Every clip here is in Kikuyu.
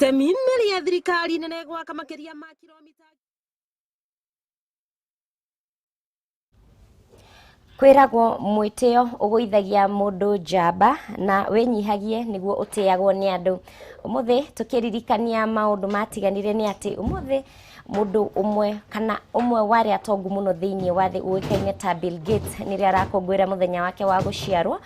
Itemi nĩ rĩa thirikari nene gwaka makĩria ma kilomita. Kwĩragwo mwĩtĩo ũgũithagia mũndũ njamba na wĩnyihagie nĩguo ũtĩagwo nĩ andũ. Ũmũthĩ tũkĩririkania maũndũ matiganire nĩ atĩ ũmũthĩ mũndũ ũmwe kana ũmwe wa arĩa atongu mũno thĩinĩ wa thĩ ũĩkaine ta Bill Gates nĩrĩo arakũngũĩra mũthenya wake wa gũciarwo.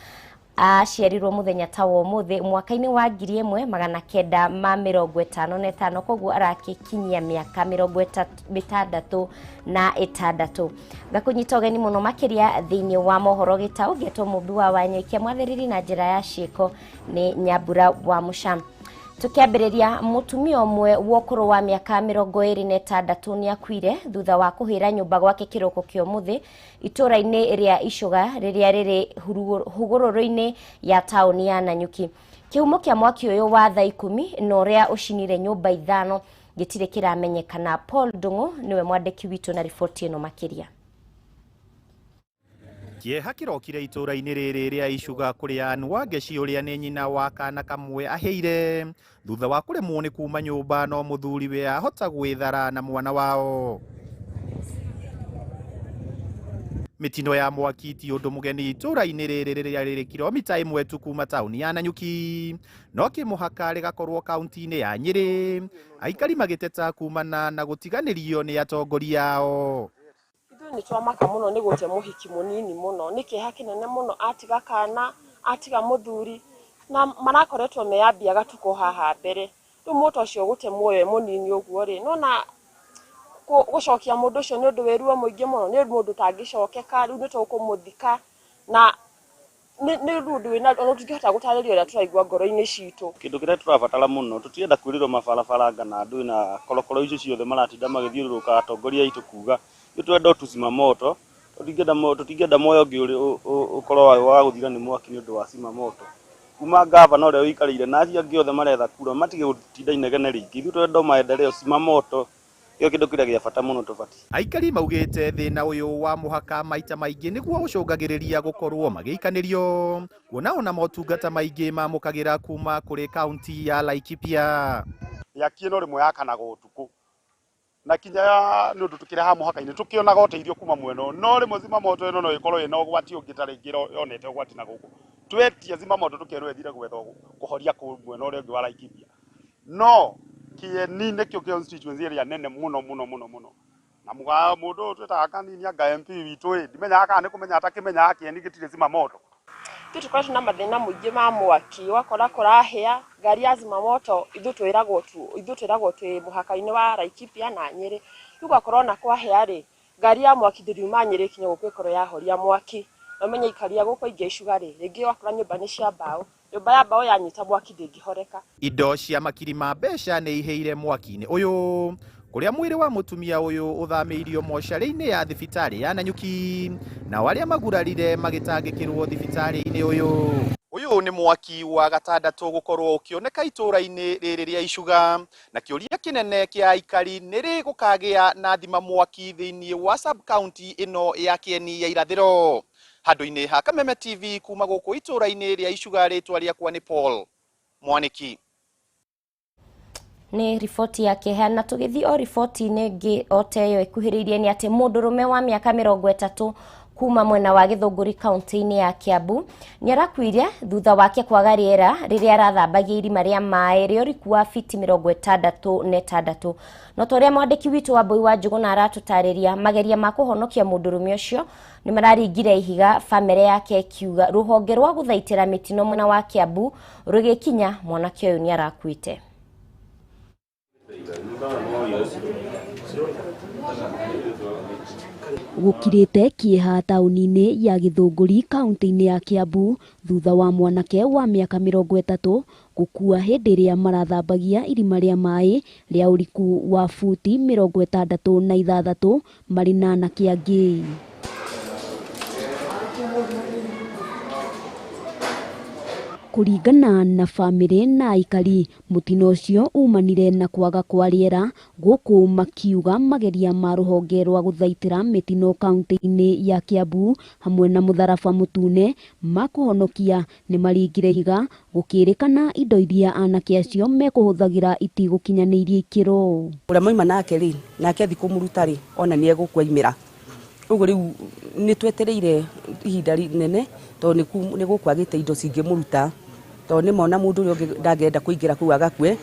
Aciarirwo mũthenya ta wa ũmũthĩ mwaka-inĩ wa 1955, koguo arakĩkinyia mĩaka 66. Ngakũnyita ũgeni mũno makĩria thĩinĩ wa mohoro gĩtaũ ngĩtwo Mũmbi wa Wanyoikia mwathĩrĩri na njĩra ya ciĩko nĩ Nyambura wa Mũcam. Tũkĩambĩrĩria, mũtumia ũmwe wa ũkũrũ wa mĩaka 26 nĩ akuire thutha wa kũhĩra nyũmba gwake kĩroko kĩa ũmũthĩ itũũra-inĩ rĩa Icũga rĩrĩa rĩrĩ hũgũrũrũ-inĩ ya taũni ya Nanyuki. Kĩhumo kĩa mwaki ũyũ wa thaa 10 na ũrĩa ũcinire nyũmba 5 gĩtirĩ kĩramenyekana. Paul Ndung'u nĩwe mwandĩki witũ na riboti ĩno makĩria. Kĩeha kĩrokire itũũra-inĩ rĩrĩ rĩa Icuga kũrĩa Ann Wangeci ũrĩa nĩ nyina wa kana kamwe ahĩire thutha wa kũremwo nĩ kuma nyũmba no mũthuriwe ahota gwĩthara na mwana wao. Mĩtino ya mwaki ti ũndũ mũgeni itũũra-inĩ rĩrĩ rĩrĩa rĩrĩ kilomita 1 tu kuma taũni ya Nanyuki, no kĩmũhaka rĩgakorwo kaunti-inĩ ya Nyĩrĩ, aikari magĩteta kumana na gũtiganĩrio nĩ atongoria ao. Ithuĩ nĩ twamaka mũno nĩ gũte mũhiki mũnini mũno, nĩ kĩeha kĩnene mũno, atiga kana, atiga mũthuri, na marakoretwo meyambia gatukũ haha mbere. Rĩu mũto ũcio gũte muoyo e mũnini ũguo rĩ, nona gũcokia mũndũ ũcio nĩ ũndũ wĩ ruo mũingĩ mũno, nĩ mũndũ ũtangĩcokeka, rĩu nĩ tũkũmũthika na nĩ ũndũ wĩna, ona tũtingĩhota gũtarĩria ũrĩa tũraigua ngoro-inĩ citũ. Kĩndũ kĩrĩa tũrabatara mũno, tũtirenda kwĩrĩrwo mabarabara na andũ na korokoro icio ciothe maratinda magĩthiũrũrũka atongoria aitũ kuga ithuĩ tũrenda tũcima moto, tũtingĩenda muoyo ũngĩ ũkorwo wa gũthira nĩ mwaki nĩ ũndũ wa cima moto. Kuma gavana ũrĩa ũikarĩire na acio angĩ othe maretha kura matige gũtinda inegene rĩingĩ, ithuĩ tũrenda maendeleo, cima moto nĩkĩo kĩndũ kĩrĩa gĩa bata mũno tũbatiĩ. Aikari maugĩte thĩna ũyũ wa mũhaka maita maingĩ nĩguo ũcũngagĩrĩria gũkorwo magĩikanĩrio, kuona ona motungata maingĩ mamũkagĩra kuma kũrĩ kaunti ya Laikipia. Mĩaki ĩno rĩmwe yakanaga ũtukũ na kinya nĩ ũndũ tũkĩrĩ haha mũhaka-inĩ tũkĩonaga ũteithio kuma mwena ũyũ, no rĩmwe zima moto ĩno no ĩkorwo ĩna ũgwati ũngĩ ta rĩngĩ yonete ũgwati na gũkũ. Twetia zima moto tũkerwo ĩthire gwetha kũhoria kũu mwena ũrĩa ũngĩ wa Laikipia, no Kĩeni nĩkĩo constituency ĩrĩa nene mũno mũno mũno mũno, na mũndũ ũyũ twĩtaga Kanini anga MP witũ ĩ, ndimenyaga kana nĩ kũmenya atakĩmenyaga Kĩeni gĩtirĩ zima moto. Ithuĩ tũkoretwo na mathĩna mũingĩ ma mwaki, ũgakora kũrahĩa ngari ya zima moto, ithuĩ twĩragwo twĩ mũhaka-inĩ wa Laikipia na Nyĩrĩ, rĩu ũgakora ona kwahĩa rĩ, ngari ya mwaki ndĩriuma Nyĩrĩ ĩkinye gũkũ ĩkorwo yahoria mwaki. Na ũmenye aikari a gũkũ aingĩ a Icuga rĩ, rĩngĩ ũgakora nyũmba nĩ cia mbaũ, nyũmba ya mbaũ yanyita mwaki ndĩngĩhoreka. Indo cia makiri ma mbeca nĩ ihĩire mwaki-inĩ ũyũ kũrĩa mwĩrĩ wa mũtumia ũyũ ũthamĩirio mocarĩ-inĩ ya thibitarĩ ya Nanyuki, nao arĩa magurarire magĩtangĩkĩrwo thibitarĩ-inĩ ũyũ. Ũyũ nĩ mwaki wa gatandatũ gũkorwo ũkĩoneka itũũra-inĩ rĩrĩ rĩa Icuga, na kĩũria kĩnene kĩa aikari nĩ rĩ gũkagĩa na thima mwaki thĩinĩ wa sub county ĩno ya Kĩeni ya Irathĩro. Handũ-inĩ ha Kameme TV kuma gũkũ itũũra-inĩ rĩa Icuga, rĩtwa rĩakwa nĩ Paul Mwanĩki. Nĩ riboti ya kĩeha, na tũgĩthiĩ o riboti-inĩ ĩngĩ o ta ĩyo ĩkuhĩrĩirie nĩ atĩ mũndũrũme wa mĩaka 30 kuma mwena wa Gĩthũngũri kaunti-inĩ ya Kiambu nĩ arakuire thutha wake kwaga rĩera rĩrĩa arathambagia irima rĩa maĩ rĩa ũriku wa fiti 66. No ta ũrĩa mwandĩki witũ wa Mbui wa Njũgũna aratũtarĩria, mageria ma kũhonokia mũndũrũme ũcio nĩ mararingire ihiga, bamĩrĩ yake ĩkiuga rũhonge rwa gũthaitĩra mĩtino mwena wa Kiambu rũgĩkinya mwanake ũyũ nĩ arakuĩte. Gũkirĩte kĩeha taũni-inĩ ya Gĩthũngũri kaunti-inĩ ya Kiambu thutha wa mwanake wa mĩaka 30 gũkua hĩndĩ ĩrĩa marathambagia irima rĩa maĩ rĩa ũriku wa buti 66 marĩ na anake angĩ. Kũringana na bamĩrĩ na aikari, mũtino ũcio umanire na kwaga kwa rĩera, gũkũ makiuga mageria ma rũhonge rwa gũthaitĩra mĩtino kaunti-inĩ ya Kiambu hamwe na mũtharaba mũtune ma kũhonokia nĩmaringire ihiga, gũkĩrĩkana indo iria anake acio mekũhũthagĩra itigũkinyanĩirie ikĩro. Ũrĩa mauma nake rĩ, nake athi kũmũruta rĩ, ona nĩ egũkwaimĩra. Ũguo rĩu nĩ twetereire ihinda rĩnene tondũ nĩ gũkwagĩte indo cingĩmũruta, tondũ nĩ mona mũndũ ũrĩa ũngĩ ndangĩenda kũingĩra kũu agakue.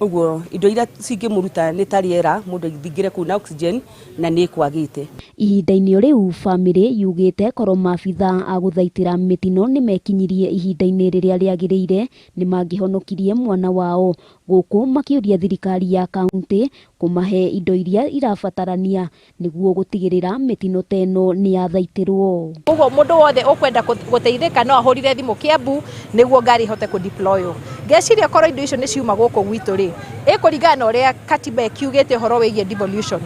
Ũguo indo iria cingĩmũruta nĩ ta rĩera, mũndũ aingĩre kũu na oxygen, na nĩ kwagĩte. Ihinda-inĩ rĩu bamĩrĩ yugĩte korwo maabitha a gũthaitĩra mĩtino nĩmekinyirie ihinda-inĩ rĩrĩa rĩagĩrĩire nĩmangĩhonokirie mwana wao, gũkũ makĩũria thirikari ya kaunti kũmahe indo iria irabatarania nĩguo gũtigĩrĩra mĩtino ta ĩno nĩyathaitĩrwo. Koguo mũndũ wothe ũkwenda gũteithĩka no ahũrire thimũ Kiambu nĩguo ngari ihote kũdeploywo. Ngeciria korwo indo icio nĩ ciuma gũkũ gwitũ rĩ, ĩkũringana na ũrĩa katiba ĩkiugĩte ũhoro wĩgiĩ devolution,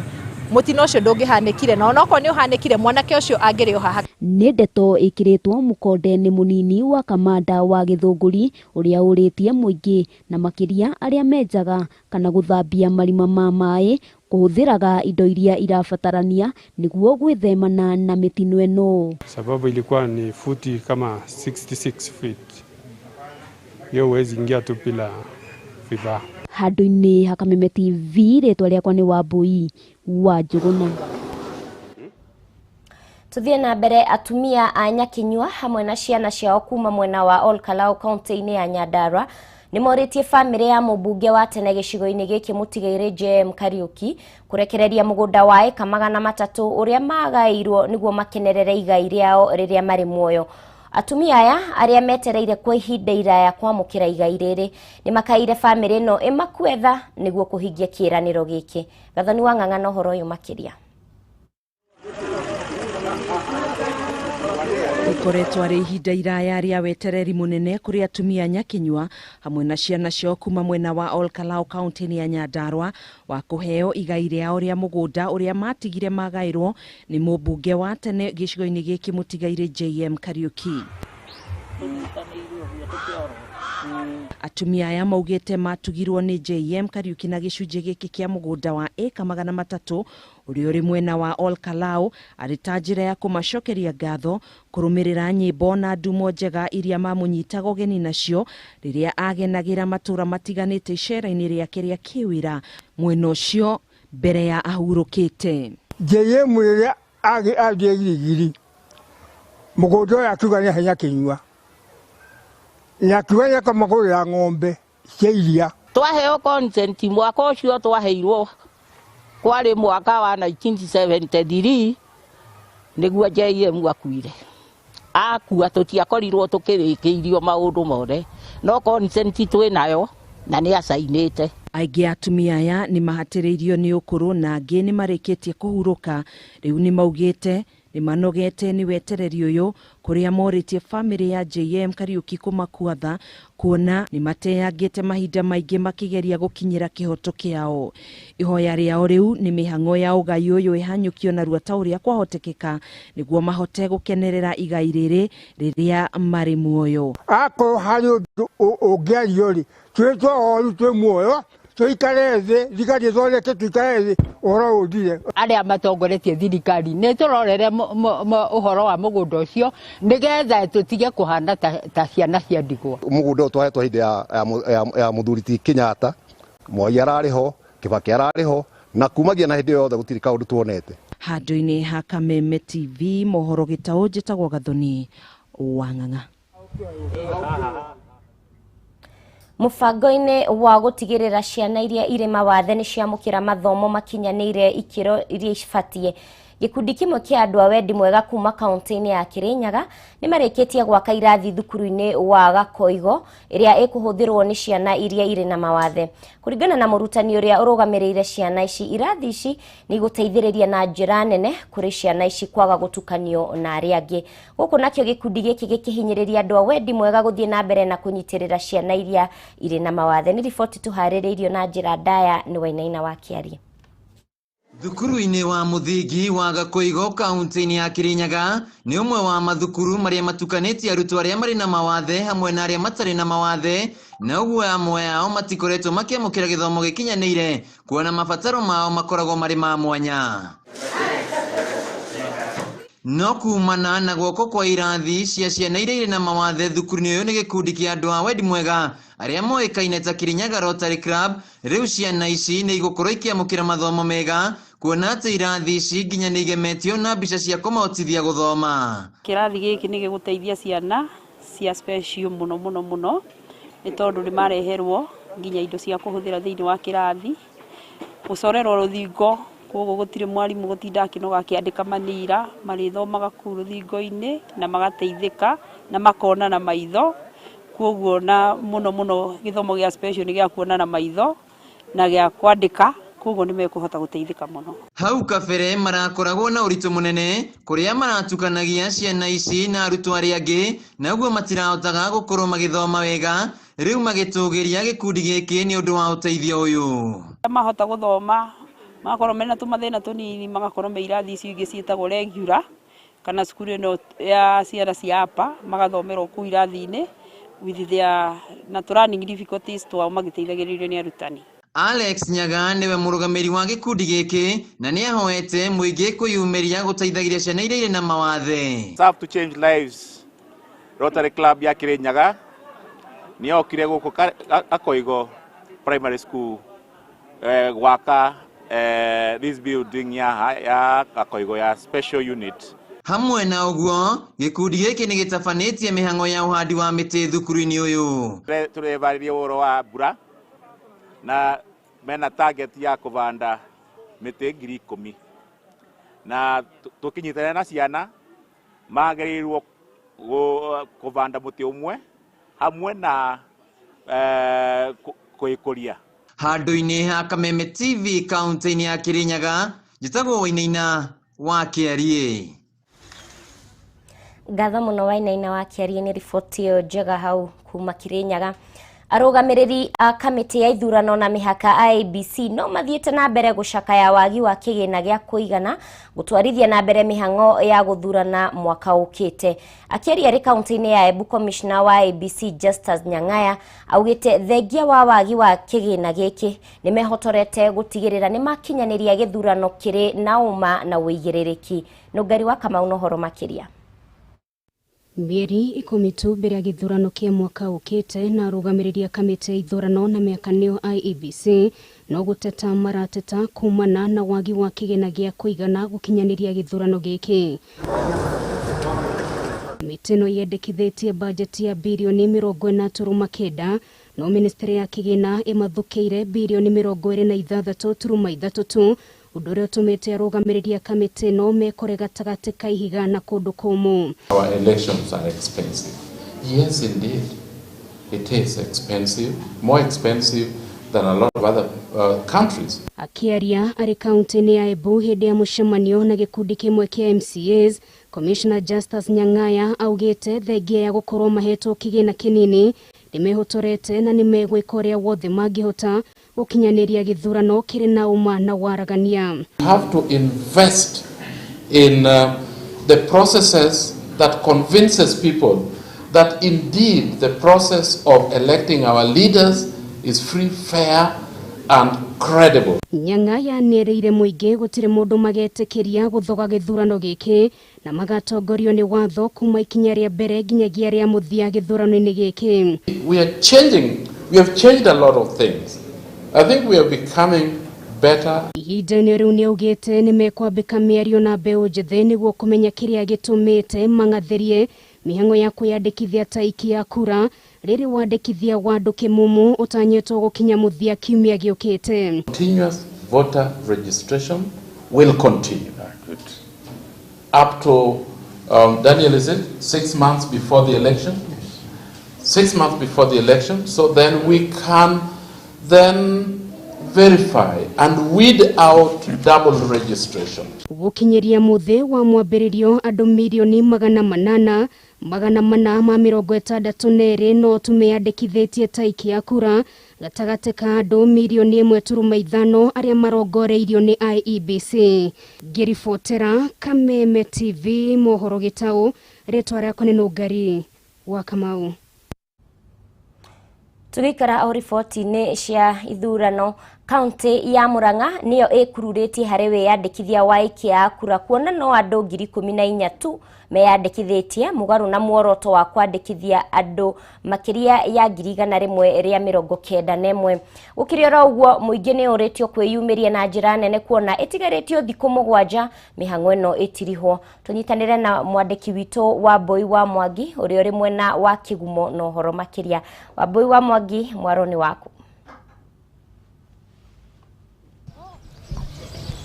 mũtino ũcio ndũngĩhanĩkire, na onokorwo nĩ ũhanĩkire mwanake ũcio angĩrĩ o haha. Nĩ ndeto ĩkĩrĩtwo mũkonde nĩ mũnini wa kamanda wa Gĩthũngũri ũrĩa ũrĩtie mũingĩ na makĩria arĩa menjaga kana gũthambia marima ma maĩ kũhũthĩraga indo iria irabatarania nĩguo gwĩthemana na mĩtino ĩno. Sababu ilikuwa ni futi kama 66 feet, hiyo huwezi ingia tu bila vifaa. Handũ-inĩ ha Kameme TV, rĩtwa rĩakwa nĩ Wambui wa Njũgũna. Tuthiĩ na mbere, atumia a Nyakinyua hamwe na ciana ciao kuma mwena wa Olkalau kaunti-inĩ ya Nyandarua nĩmorĩtie bamĩrĩ ya mũmbunge wa tene gĩcigo-inĩ gĩkĩ mũtigairĩ JM Kariuki kũrekereria mũgũnda wa ĩka 300 ũrĩa magaĩirwo nĩguo makenerere igai rĩao rĩrĩa marĩ muoyo. Atumia aya arĩa metereire kwa ihinda iraya kwamũkĩra igai rĩrĩ nĩmakaire bamĩrĩ ĩno ĩmakuetha nĩguo kũhingia kĩĩranĩro gĩkĩ. Gathoni wa Ng'ang'a na ũhoro ũyũ makĩria. Ikoretwo arĩ ihinda iraya rĩa wetereri mũnene kũrĩ atumia Nyakinyua hamwe na ciana ciao kuma mwena wa Olkalau kaunti-inĩ ya Nyandarua wa kũheo igai rĩao rĩa mũgũnda ũrĩa matigire magaĩrwo nĩ mũmbunge wa tene gĩcigo-inĩ gĩkĩ mũtigairĩ JM Kariuki. Atumia aya maugĩte matugirwo nĩ JM Kariuki na gĩcunjĩ gĩkĩ kĩa mũgũnda wa ĩka 300 ũrĩa ũrĩ mwena wa Olkalau arĩ ta njĩra ya kũmacokeria ngatho kũrũmĩrĩra nyĩmbo na ndumo njega iria mamũnyitaga ũgeni nacio rĩrĩa agenagĩra matũra matiganĩte icera-inĩ rĩake rĩa kĩwĩra mwena ũcio mbere ya ahurũkĩte. JM rĩrĩa athiĩ Giligili mũgũnda ũyũ akiuga nĩ ahe Nyakinyua na akiuga nĩ akamagũrĩra ng'ombe cia iria. Twaheo consent mwaka ũcio twaheirwo kwarĩ mwaka wa 1973 nĩguo JM akuire. Akua tũtiakorirwo tũkĩrĩkĩirio maũndũ mothe, no consent twĩ nayo na nĩ acainĩte. Aingĩ a atumia aya nĩ mahatĩrĩirio nĩ ũkũrũ na angĩ nĩ marĩkĩtie kũhurũka. Rĩu nĩ maugĩte nĩ manogete nĩ wetereri ũyũ kũrĩa morĩtie bamĩrĩ ya JM Kariuki kũmakuatha kuona nĩ mateyangĩte mahinda maingĩ makĩgeria gũkinyĩra kĩhoto kĩao. Ihoya rĩao rĩu nĩ mĩhang'o ya ũgai ũyũ ĩhanyũkio narua ta ũrĩa kwahotekeka nĩguo mahote gũkenerera igai rĩrĩ rĩrĩa marĩ muoyo. Akorwo harĩ ũndũ ũngĩario rĩ, twĩtwo oru twĩ muoyo, tuikare thĩ, thirikari ĩthondeke tuikare thĩ, ũhoro ũthire. Arĩa matongoretie thirikari nĩ tũrorere ũhoro wa mũgũnda ũcio nĩgetha tũtige kũhana ta ciana cia ndigwa. Mũgũnda ũyũ twahetwo hĩndĩ ya mũthuri ti Kenyatta, Moi ararĩ ho, Kibaki ararĩ ho, na kumagia na hĩndĩ ĩyo yothe gũtirĩ kaũndũ tuonete. Handũ-inĩ ha Kameme TV, mohoro gĩtaũ, njĩtagwo Gathoni wa Ng'ang'a. Mũbango-inĩ wa gũtigĩrĩra ciana iria irĩ mawathe nĩ ciamũkĩra mathomo makinyanĩire ikĩro iria ibatiĩ, gĩkundi kĩmwe kĩa andũ a wendi mwega kuma kaunti-inĩ ya Kirinyaga nĩ marĩkĩtie gwaka irathi thukuru-inĩ wa Gakoigo ĩrĩa ĩkũhũthĩrwo nĩ ciana iria irĩ na mawathe. Kũringana na mũrutani ũrĩa ũrũgamĩrĩire ciana ici, irathi ici nĩ igũteithĩrĩria na njĩra nene kũrĩ ciana ici kwaga gũtukanio na arĩa angĩ. Gũkũ nakĩo gĩkundi gĩkĩ gĩkĩhinyĩrĩria andũ a wendi mwega gũthiĩ na mbere na kũnyitĩrĩra ciana iria irĩ na mawathe. Nĩ riboti tũharĩrĩirio na njĩra ndaya nĩ Wainaina wa Kĩarie. Thukuru-inĩ wa mũthingi wa Gakoigo kaunti-inĩ ya Kirinyaga nĩ ũmwe wa mathukuru marĩa matukanĩtie arutwo arĩa marĩ na mawathe hamwe na arĩa matarĩ na mawathe, na ũguo amwe ao matikoretwo makĩamũkĩra gĩthomo gĩkinyanĩire kuona mabataro mao makoragwo marĩ ma mwanya. No kumana na guoko kwa irathi cia ciana iria irĩ na mawathe thukuru-inĩ ũyũ nĩ gĩkundi kĩa andũ a wendi mwega arĩa moĩkaine ta Kirinyaga Rotary Club, rĩu ciana ici nĩ igũkorwo ikĩamũkĩra mathomo mega kuona atĩ irathi ici nginya nĩ igemetio na mbica cia kũmahotithia gũthoma. Kĩrathi gĩkĩ nĩ gĩgũteithia ciana cia special mũno mũno mũno, nĩ tondũ nĩ mareherwo nginya indo cia kũhũthĩra thĩinĩ wa kĩrathi, gũcorerwo rũthingo, koguo gũtirĩ mwarimũ gũtinda akĩnoga akĩandĩka manira, marĩthomaga kũu rũthingo-inĩ na magateithĩka na makona na maitho, koguo na mũno mũno gĩthomo gĩa special nĩ gĩa kuona na maitho na gĩa kwandĩka, koguo nĩ mekũhota gũteithĩka mũno. Hau kabere marakoragwo na ũritũ mũnene kũrĩa maratukanagia ciana ici na arutwo arĩa angĩ, na ũguo matirahotaga gũkorwo magĩthoma wega, rĩu magĩtũgĩria gĩkundi gĩkĩ nĩ ũndũ wa ũteithio ũyũ. Mahota gũthoma magakorwo mena tũmathĩna tũnini, magakorwo me irathi icio ingĩ ciĩtagwo regular kana cukuru ĩno ya ciana cia upper, magathomerwo kũu irathi-inĩ with their natural learning difficulties twao magĩteithagĩrĩrio nĩ arutani. Alex Nyaga nĩwe mũrũgamĩrĩri wa gĩkundi gĩkĩ na nĩahoete mũingĩ kwĩyumĩria gũteithagĩrĩria ciana iria irĩ na mawathe. Serve to Change Lives Rotary Club ya Kirinyaga nĩyokire gũkũ Gakoigo Primary School gwaka this building ya Gakoigo ya special unit. Hamwe na ũguo gĩkundi gĩkĩ nĩ gĩtabanĩtie mĩhang'o ya ũhandi wa mĩtĩ thukuru-inĩ ũyũ. Tũrebarĩria ũhoro wa mbura na mena target ya kũbanda mĩtĩ 10,000 na tũkĩnyitanĩra na ciana magĩrĩirwo kũbanda mũtĩ ũmwe hamwe na kũĩkũria. Handũ-inĩ ha Kameme TV kaunti-inĩ ya Kirinyaga, njĩtagwo Wainaina wa Kĩariĩ. Ngatho mũno Wainaina wa Kĩariĩ nĩ riboti ĩyo njega hau kuma Kirinyaga. Arũgamĩrĩri a kamĩtĩ ya ithurano na mĩhaka IEBC no mathiĩte na mbere gũcakaya wagi wa kĩgĩna gĩa kũigana gũtwarithia na mbere mĩhang'o ya gũthurana mwaka ũkĩte. Akĩaria arĩ kaunti-inĩ ya Embu, Commissioner wa IEBC Justus Nyang'aya augĩte thengia wa wagi wa kĩgĩna gĩkĩ nĩmehotorete gũtigĩrĩra nĩmakinyanĩria gĩthurano kĩrĩ na ũma na ũigĩrĩrĩki. Nũngari wa Kamau na ũhoro makĩria. Mĩeri 10 tu mbere ya gĩthurano kĩa mwaka ũkĩte na arũgamĩrĩri a kamĩtĩ ya ithurano na mĩhaka nĩo IEBC no gũteta marateta kumana na wagi wa kĩgĩna gĩa kũigana gũkinyanĩria gĩthurano gĩkĩ. Mĩtĩ ĩno yendekithĩtie bajeti ya birioni 40.9 no ministry ya kĩgĩna ĩmathũkĩire birioni 26.3 tu, ũndũ ũrĩa ũtũmĩte arũgamĩrĩri a kamĩtĩ ĩno mekore gatagatĩ ka ihiga na kũndũ kũmũ. Our elections are expensive. Yes, indeed, it is expensive, more expensive than a lot of other countries. Akĩaria arĩ kaunti-inĩ ya Embu hĩndĩ ya mũcemanio na gĩkundi kĩmwe kĩa MCAs, Commissioner Justus Nyang'aya augĩte thengia ya gũkorwo mahetwo kĩgĩna kĩnini nĩmehotorete na nĩmegwĩka ũrĩa wothe mangĩhota gũkinyanĩria gĩthurano kĩrĩ na ũma na waragania. We have to invest in the processes that convinces people that indeed the process of electing our leaders is free, fair and credible. Nyang'aya nĩerĩire mũingĩ gũtirĩ mũndũ magetĩkĩria gũthoga gĩthurano gĩkĩ na magatongorio nĩ watho kuma ikinya rĩa mbere nginyagia rĩa mũthia gĩthurano-inĩ gĩkĩ. We are changing, we have changed a lot of things. I think we are becoming better. Ihinda-inĩ rĩu nĩaugĩte nĩmekwambĩka mĩario na mbeũ njĩthĩ nĩguo kũmenya kĩrĩa gĩtũmĩte mang'athĩrie mĩhang'o ya kwĩyandĩkithia ta aikia a kura rĩrĩ wandĩkithia wa andũ kĩmumu ũtanyĩtwo gũkinya mũthia kiumia gĩũkĩte. Continuous voter registration will continue up to, Daniel, is it 6 months before the election? 6 months before the election, so then we can then verify and weed out double registration. Gũkinyĩria mũthĩ wa mwambĩrĩrio andũ mirioni 800,462 no tumeyandĩkithĩtie ta aikia kura gatagatĩ ka andũ mirioni 1.5 arĩa marongoreirio nĩ IEBC. Ngĩribotera Kameme TV mohoro gĩtaũ, rĩtwa rĩakwa nĩ Nũngari wa Kamau. Tũgĩikara o riboti-inĩ cia ithurano, kaunti ya Murang'a nĩyo ĩkururĩtie harĩ wĩyandĩkithia wa aikia a kura, kuona no andũ 14,000 tu meyandĩkithĩtie, mũgarũ na muoroto wa kwandĩkithia andũ makĩria ya 191,000. Gũkĩrĩ oro ũguo, mũingĩ nĩ ũrĩtio kwĩyumĩria na njĩra nene, kuona ĩtigarĩtio thikũ 7 mĩhang'o ĩno ĩtirihwo. Tũnyitanĩre na mwandĩki witũ Wambui wa Mwangi ũrĩa ũrĩ mwena wa Kĩgumo na ũhoro makĩria. Wambui wa Mwangi, mwaro nĩ waku.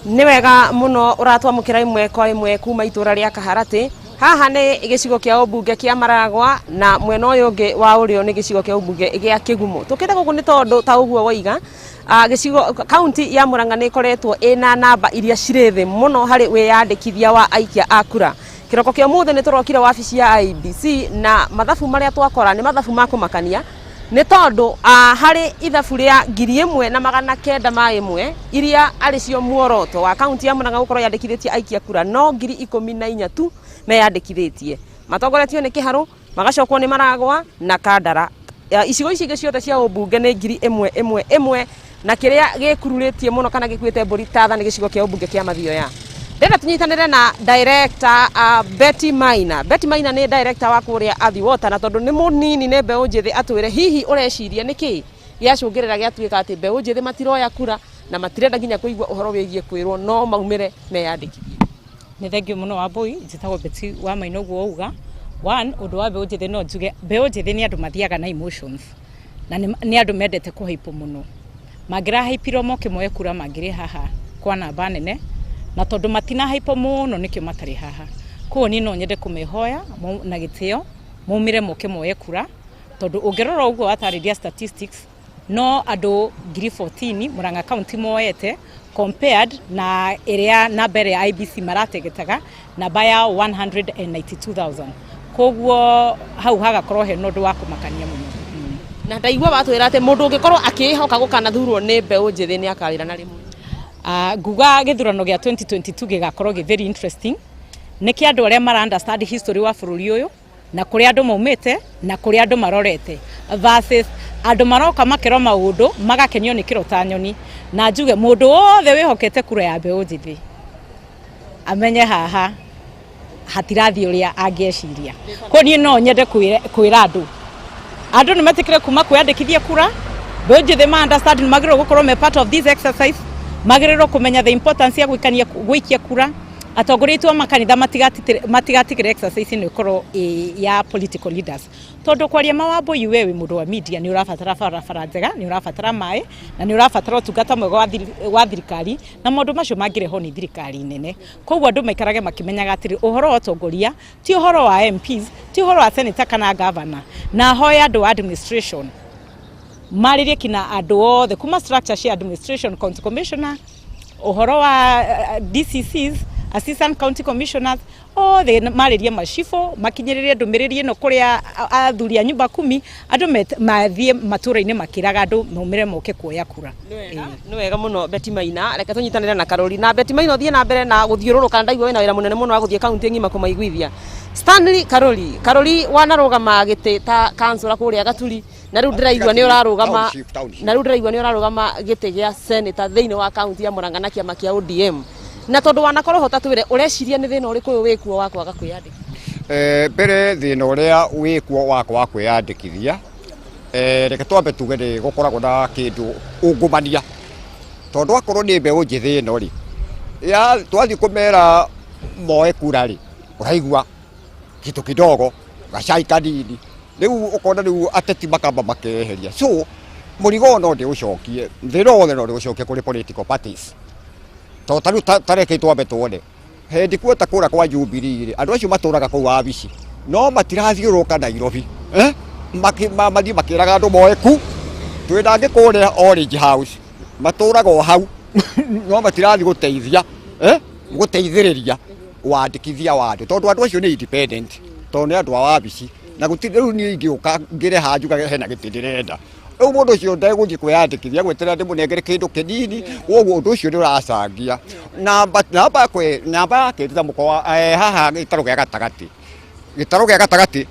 Nĩ wega mũno ũratwamũkĩra ĩmwe kwa ĩmwe kuma itũra rĩa Kaharatĩ. Haha nĩ gĩcigo kĩa ũmbunge kĩa Maragwa, na mwena ũyũ ũngĩ wa ũrĩo nĩ gĩcigo kĩa ũmbunge gĩa Kĩgumo. Tũkĩte gũkũ nĩ tondũ ta ũguo woiga, gĩcigo kaunti ya Murang'a nĩ ĩkoretwo ĩna namba iria cirĩ thĩ mũno harĩ wĩyandĩkithia wa aikia a kura. Kĩroko kĩa ũmũthĩ nĩ tũrokire wabici ya IEBC, na mathabu marĩa twakora nĩ mathabu ma kũmakania, nĩ tondũ harĩ ithabu rĩa 1901 iria arĩ cio muoroto wa kaunti ya Murang'a gũkorwo yandĩkithĩtie aikia kura, no 14,000 tu meyandĩkithĩtie. Matongoretio nĩ Kĩharũ, magacokwo nĩ Maragwa na Kandara. Icigo ici ingĩ ciothe cia ũmbunge nĩ 1,111, na kĩrĩa gĩkururĩtie mũno kana gĩkuĩte mbũri tatha nĩ gĩcigo kĩa ũmbunge kĩa Mathioya. Ndĩrenda tũnyitanĩre na director Betty Maina. Betty Maina nĩ director wa kũrĩa Athi Water, na tondũ nĩ mũnini, nĩ mbeũ njĩthĩ, atwĩre hihi ũreciria nĩkĩ gĩacũngĩrĩra gĩatuĩka atĩ mbeũ njĩthĩ matiroya kura na matirenda nginya kũigua ũhoro wĩgiĩ kwĩrwo no maumĩre meyandĩkithie. Nĩ thengio mũno, Wambui. Njĩtagwo Betty wa Maina. Ũguo wauga, one, ũndũ wa mbeũ njĩthĩ, no njuge mbeũ njĩthĩ nĩ andũ mathiaga na emotions, na nĩ andũ mendete kũhaipwo mũno. Mangĩrahaipirwo moke moe kura, mangĩrĩ haha kwa namba nene, na tondũ matinahaipwo mũno nĩkĩo matarĩ haha. Koguo niĩ no nyende kũmehoya na gĩtĩo maumĩre moke moe kura, tondũ ũngĩrora ũguo watarĩria statistics, no andũ 14,000 Murang'a County moete, compared na ĩrĩa namba ĩrĩa IEBC marategetaga, namba ya 192,000. Koguo hau hagakorwo hena ũndũ wa kũmakania mũno. Na ndaigua watwĩra atĩ mũndũ ũngĩkorwo akĩĩhoka gũkanathurwo nĩ mbeũ njĩthĩ nĩ akarĩra na rĩmwe. Nguga gĩthurano gĩa 2022 gĩgakorwo gĩ very interesting, nĩ kĩa andũ arĩa mara understand history wa bũrũri ũyũ na kũrĩa andũ maumĩte na kũrĩa andũ marorete, versus andũ maroka makerwo maũndũ magakenio nĩ kĩro ta nyoni. Na njuge mũndũ wothe wĩhokete kura ya mbeũ njĩthĩ amenye haha hatirathiĩ ũrĩa angĩeciria. Koguo niĩ no nyende kwĩra andũ nĩ metĩkĩre kuma kwĩyandĩkithia kura. Mbeũ njĩthĩ ma understand nĩ magĩrĩirwo gũkorwo me part of this exercise, magĩrĩirwo kũmenya the importance ya gwĩkania gwĩikia kura. Atongoria aitũ a makanitha matigatigĩre exercise ĩno ĩkorwo ĩ ya political leaders, tondũ kwaria ma, Wambui, we wĩ mũndũ wa media, nĩ ũrabatara barabara njega, nĩ ũrabatara maĩ, na nĩ ũrabatara ũtungata mwega wa thirikari, na maũndũ macio mangĩrehwo nĩ thirikari nene. Koguo andũ maikarage makĩmenyaga atĩrĩ, ũhoro wa ũtongoria ti ũhoro wa MPs, ti ũhoro wa senator kana governor. Na hoya andũ a administration marĩrie kina andũ othe kuma structure cia administration, county commissioner, ũhoro wa DCCs, assistant county commissioners, othe marĩrie macibũ, makinyĩrĩrie ndũmĩrĩri ĩno kũrĩa athuri a nyumba kumi, andũ mathiĩ matũra-inĩ makĩraga andũ maumĩre moke kuoya kura. Nĩ wega mũno, Betty Maina. Reke tũnyitanĩre na Karori na Betty Maina ũthiĩ na mbere na gũthiũrũrũka. Ndaigua wĩna wĩra mũnene mũno wa gũthiĩ kaunti ng'ima kũmaiguithia. Stanley Karori, Karori, wanarũgama gĩtĩ ta kansũra kũrĩa Gaturi, na rĩu ndĩraigua nĩ ũrarũgama Township, township. na rĩu ndĩraigua nĩ ũrarũgama gĩtĩ gĩa senator thĩinĩ wa kaunti ya Murang'a na kĩama kĩa ODM. Na tondũ wanakorwo ho, ta twĩre ũreciria nĩ thĩna ũrĩkũ ũyũ wĩkuo wa kwaga kwĩyandĩkithia? Mbere thĩna ũrĩa wĩkuo wa kwaga kwĩyandĩkithia, reke twambe tuge nĩ gũkoragwo na kĩndũ ungumania, tondũ akorwo nĩ mbeũ njĩthĩ ĩno rĩ, ya twathiĩ kũmera moe kura rĩ, ũraigua kitu kidogo, gacai kanini, rĩu ũkona rĩu ateti makamba makeheria. So mũrigo ũyũ no ndĩũcokie, thĩna wothe no ndĩũcokie kũrĩ political parties, tondũ ta rĩu ta reke twambe tuone hĩndĩ kuota kũra kwa Jubilee rĩ, andũ acio matũraga kũu wabici no matirathiũrũrũka Nairobi, eh? Mathiĩ makĩraga andũ moe ku. Twĩna angĩ kũrĩa Orange House matũraga o hau no matirathiĩ gũteithia, eh? Gũteithĩrĩria wandĩkithia wa andũ, tondũ andũ acio nĩ independent, tondũ nĩ andũ a wabici na gũtirĩ. Rĩu niĩ ingĩũka ngĩreha njugage hena gĩtĩ ndĩrenda. Rĩu mũndũ ũcio ndegũthiĩ kwĩyandĩkithia gweterera ndĩmũnengere kĩndũ kĩnini, koguo ũndũ ũcio nĩ ũracangia. Namba ya kerĩ ta mũkoa haha gĩtarũ gĩa gatagatĩ, gĩtarũ gĩa gatagatĩ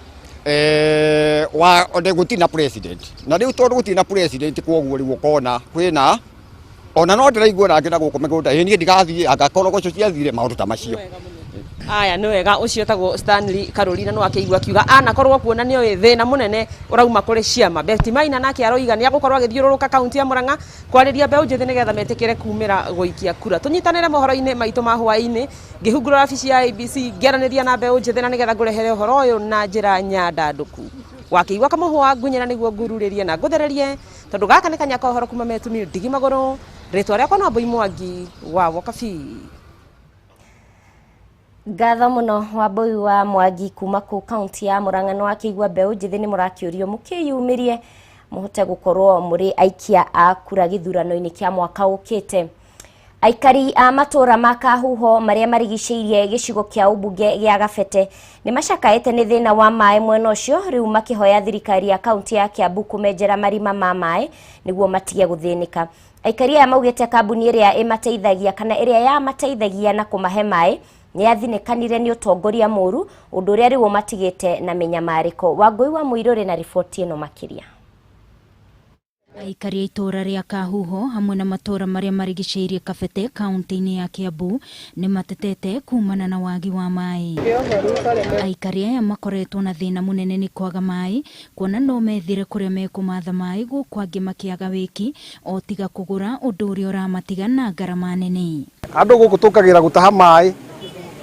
wa gũtirĩ na president, na rĩu tondũ gũtirĩ na president koguo rĩu ũkona kwĩna ona no ndĩraigua nangĩ na gũkũ mĩgũnda ĩ niĩ ndigathiĩ angakorogoco ciathire maũndũ ta macio. Aya nĩ wega ũcio etagwo Stanley Karũri na no akĩigua akiuga anakorwo kuona nĩ oĩ thĩna mũnene ũrauma kũrĩ ciama. Betty Maina nake aroiga nĩ agũkorwo agĩthiũrũrũka kaunti ya Murang'a kwarĩria mbeũ njĩthĩ nĩgetha metĩkĩre kumĩra gũikia kura. Tũnyitanĩre mohoro-inĩ maitũ ma hwaĩ-inĩ ngĩhungura wabici ya ABC ngĩaranĩria na mbeũ njĩthĩ na nĩgetha ngũrehere ũhoro ũyũ na njĩra nyandandũku. Wakĩigua kamũhwa ngunyĩra nĩguo ngururĩrie na ngũthererie tondũ gaka nĩ kanya ka ũhoro kuma Metumi ndigi magũrũ. Rĩtwa rĩakwa no Wambui Mwangi wa Wokabi. Ngatho muno Wambui wa Mwangi kuma kuu kaunti ya Murang'a no akĩigua mbeũ njĩthĩ nĩ mũrakĩũrio mũkĩyumĩrie mũhote gũkorwo mũrĩ aikia a kura gĩthurano-inĩ kĩa mwaka ũkĩte. Aikari a matũra ma Kahuho marĩa marigicĩirie gĩcigo kĩa ũmbunge gĩa Gabete nĩ macakaĩte nĩ thĩna wa maĩ mwena ũcio, rĩu makĩhoya thirikari ya kaunti ya Kiambu kũmenjera marima ma maĩ nĩguo matige gũthĩnĩka. Aikari aya maugĩte kambuni ĩrĩa ĩmateithagia kana ĩrĩa yamateithagia na kũmahe maĩ nĩ yathinĩkanire nĩ ũtongoria mũru, ũndũ ũrĩa rĩu ũmatigĩte na mĩnyamarĩko. Wangũi wa Mũirũrĩ na riboti ĩno makĩria. Aikari a itũra rĩa Kahuho hamwe na matũra marĩa marigicĩirie Kabete kaunti-inĩ ya Kiambu nĩ matetete kumana na wagi wa maĩ. Aikari aya makoretwo na thĩna mũnene nĩ kwaga maĩ, kuona no methire kũrĩa mekũmatha maĩ gũkũ angĩ makĩaga wĩki o tiga kũgũra, ũndũ ũrĩa ũramatiga na ngarama nene. Andũ gũkũ tũkagĩra gũtaha maĩ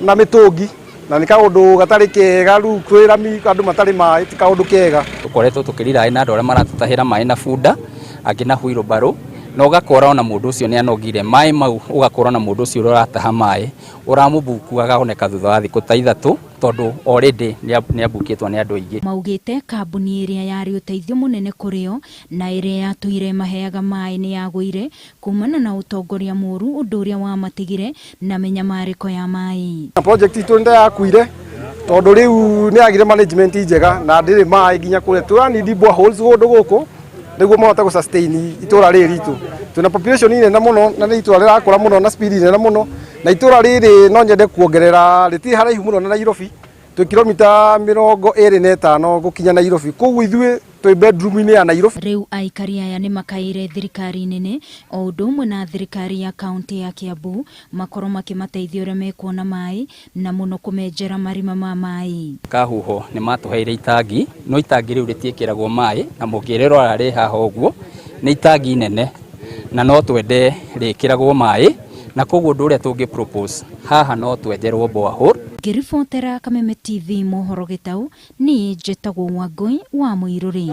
na mĩtũngi na nĩ kaũndũ gatarĩ kega, rĩu kwĩra andũ matarĩ maĩ ti kaũndũ kega. Tũkoretwo tũkĩrira na andũ arĩa maratũtahĩra maĩ na bunda, angĩ na wheelbarrow, na ũgakora ona mũndũ ũcio nĩ anogire maĩ mau, ũgakora ona mũndũ ũcio ũrataha maĩ ũramũbuku agaoneka thutha wa thikũ ta ithatũ tondũ already nĩ abukĩtwo nĩ andũ aingĩ. Maugĩte kambuni ĩrĩa yarĩ ũteithio mũnene kũrĩ o na ĩrĩa yatũire maheaga maĩ nĩ yagũire kumana na ũtongoria mũru, ũndũ ũrĩa wamatigire na mĩnyamarĩko ya maĩ. Project itũ nĩ yakuire tondũ rĩu nĩ yagire management njega na ndĩrĩ maĩ nginya kũrĩa tũranidi boreholes kũndũ gũkũ nĩguo mahote gũ sustain itũra rĩrĩ ritũ. Twĩna population nene mũno na nĩ itũra rĩrakũra mũno na speed nene mũno, na itũra rĩrĩ no nyende kuongerera rĩtirĩ haraihu mũno na Nairobi, twĩ kilomita 25 gũkinya Nairobi, koguo ithuĩ twĩ bedroom-inĩ ya Nairobi. Rĩu aikari aya nĩ makaĩire thirikari nene o ũndũ ũmwe na thirikari ya kaunti ya Kiambu makorwo makĩmateithia ũrĩa mekuona maĩ na mũno kũmenjera marima ma maĩ. Kahuho nĩ matũheire itangi, no itangi rĩu rĩtiĩkĩragwo maĩ na mũngĩrĩrora rĩ haha ũguo nĩ itangi nene na no twende rĩkĩragwo maĩ, na koguo ũndũ ũrĩa tũngĩ propose haha no twenjerwo borehole. Ngĩribotera Kameme TV mohoro gĩtau, niĩ njĩtagwo Wangũi wa Mũirũrĩ.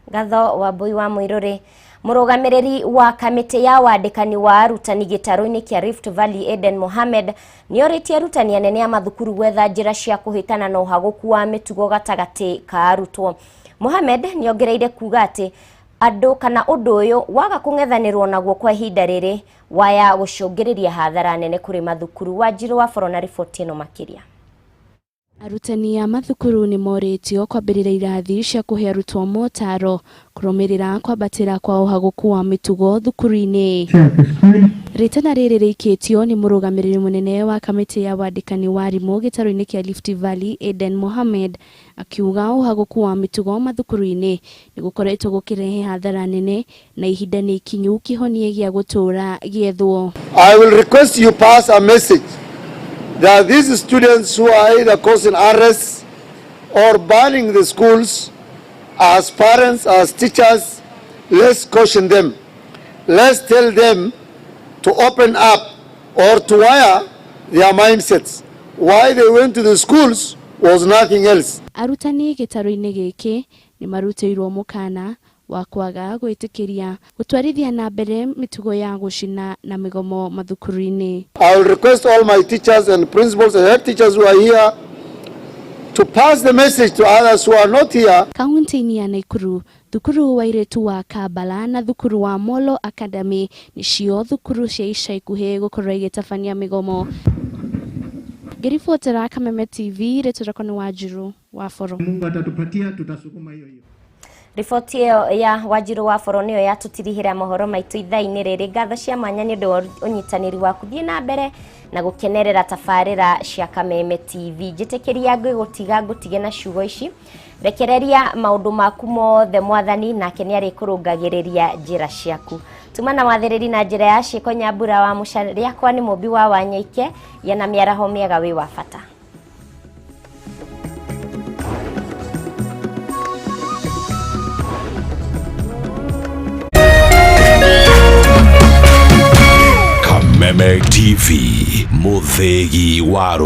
Ngatho Wambui wa Mũirũrĩ. Mũrũgamĩrĩri wa kamĩtĩ ya wandĩkani wa arutani gĩtarũ-inĩ kĩa Rift Valley Eden Mohamed nĩorĩtie arutani anene a mathukuru gwetha njĩra cia kũhĩtana na ũhagũku wa mĩtugo gatagatĩ ka arutwo. Mohamed nĩongereire kuga atĩ andũ kana ũndũ ũyũ waga kũng'ethanĩrwo naguo kwa ihinda rĩrĩ waya gũcũngĩrĩria hathara nene kũrĩ mathukuru. Wanjirũ wa Boro na riboti ĩno makĩria. Arutani a mathukuru nĩ morĩtio kwambĩrĩria irathi cia kũhe arutwo motaro kũrũmĩrĩra kwambatĩra kwa ũhagũku wa mĩtugo thukuru-inĩ. Rĩtana rĩrĩ rĩikĩtio nĩ mũrũgamĩrĩri mũnene wa kamĩtĩ ya wandĩkani wa arimũ gĩtarũ-inĩ kĩa Rift Valley Eden Mohamed akiuga ũhagũku wa mĩtugo mathukuru-inĩ nĩ gũkoretwo gũkĩrehe hathara nene na ihinda nĩ ikinyu kĩhonia gĩa gũtũũra gĩethwo. I will request you pass a message that these students who are either causing arrests or banning the schools, as parents, as teachers, let's caution them. Let's tell them to open up or to wire their mindsets. Why they went to the schools was nothing else. Arutani gĩtarũ-inĩ gĩkĩ nĩ marutĩirwo mũkana wa kwaga gwĩtĩkĩria gũtwarithia na mbere mĩtugo ya gũcina na mĩgomo mathukuru-inĩ. I will request all my teachers and principals and head teachers who are here to pass the message to others who are not here. Kaunti-inĩ ya Nakuru, thukuru wa airĩtu wa Kabala na thukuru wa Molo Academy nĩcio thukuru cia ica ikuhĩ gũkorwo igĩtabania mĩgomo. Ngĩribotera Kameme TV, rĩtwa rĩakwa nĩ Wanjirũ wa Boro. Mungu atatupatia, tutasukuma hiyo hiyo. Riboti ĩyo ya Wanjiru wa Boro nĩyo yatũtirihĩra mohoro maitũ ithaa-inĩ rĩrĩ. Ngatho cia mwanya nĩ ũndũ wa ũnyitanĩri waku. Thiĩ na mbere na gũkenerera tabarĩra cia Kameme TV. Njĩtĩkĩria ngĩgũtiga ngũtige na ciugo ici: rekereria maũndũ maku mothe Mwathani, nake nĩ arĩkũrũngagĩrĩria njĩra ciaku. Tuma na wathĩrĩri na njĩra ya ciĩko. Nyambura wa Mũca rĩakwa nĩ mũmbi wa Wanyoike yana mĩaraho mĩega wĩ wa bata. Kameme TV, mũthĩgi wa.